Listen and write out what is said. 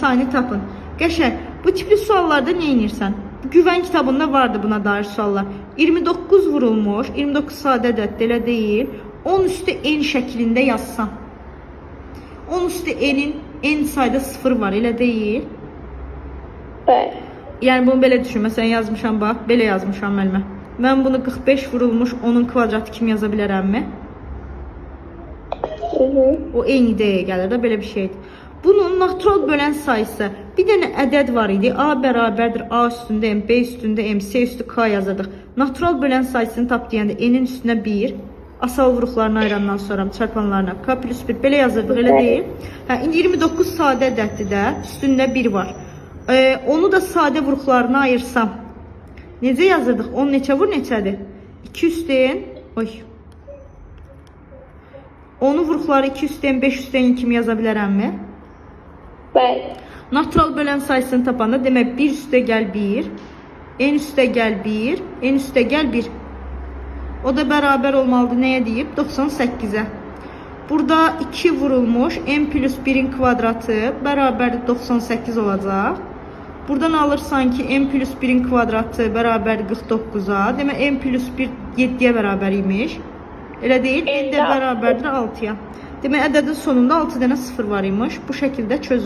sayını tapın. Qəşəng. Bu tipli suallarda nə edirsən? Güvən kitabında vardı buna dair suallar. 29 vurulmuş, 29 sadə ədəddir, elə deyil. 10 üstü n şəklində yazsam. 10 üstü n'in n sayda 0 var, elə deyil. Bəli. Yəni bunu belə düşün. Məsələn yazmışam bax, belə yazmışam müəllimə. Mən bunu 45 vurulmuş 10-un kvadratı kimi yaza bilərəmmi? Hı -hı. O eyni ideyaya gəlir də belə bir şeydir. Bunun natural bölən sayısı bir dənə ədəd var idi. A bərabərdir A üstündə M, B üstündə M, C üstü K yazırdıq. Natural bölən sayısını tap deyəndə N-in üstünə 1, asal vuruqlarını ayırandan sonra çarpanlarına K plus 1 belə yazırdıq, elə deyil. Hə, indi 29 sadə ədəddir də, üstündə 1 var. Onu da sadə vuruqlarına ayırsam, necə yazırdıq? 10 neçə vur neçədir? 2 üstü N, oy. Onu vuruqları 2 üstü N, 5 üstü N kimi yaza bilərəmmi? Bəli. Natural bölən sayısını tapanda demək 1 üstə gəl 1, n üstə gəl 1, n üstə gəl 1. O da bərabər olmalıdır nəyə deyib? 98-ə. Burada 2 vurulmuş n plus 1-in kvadratı bərabərdir 98 olacaq. Buradan alırsan ki n plus 1-in kvadratı bərabərdir 49-a. Demək n plus 1 7-yə bərabər imiş. Elə deyil, n də N də bərabərdir 6-ya. Demək ədədin sonunda 6 dənə 0 var imiş. Bu şəkildə çözülür.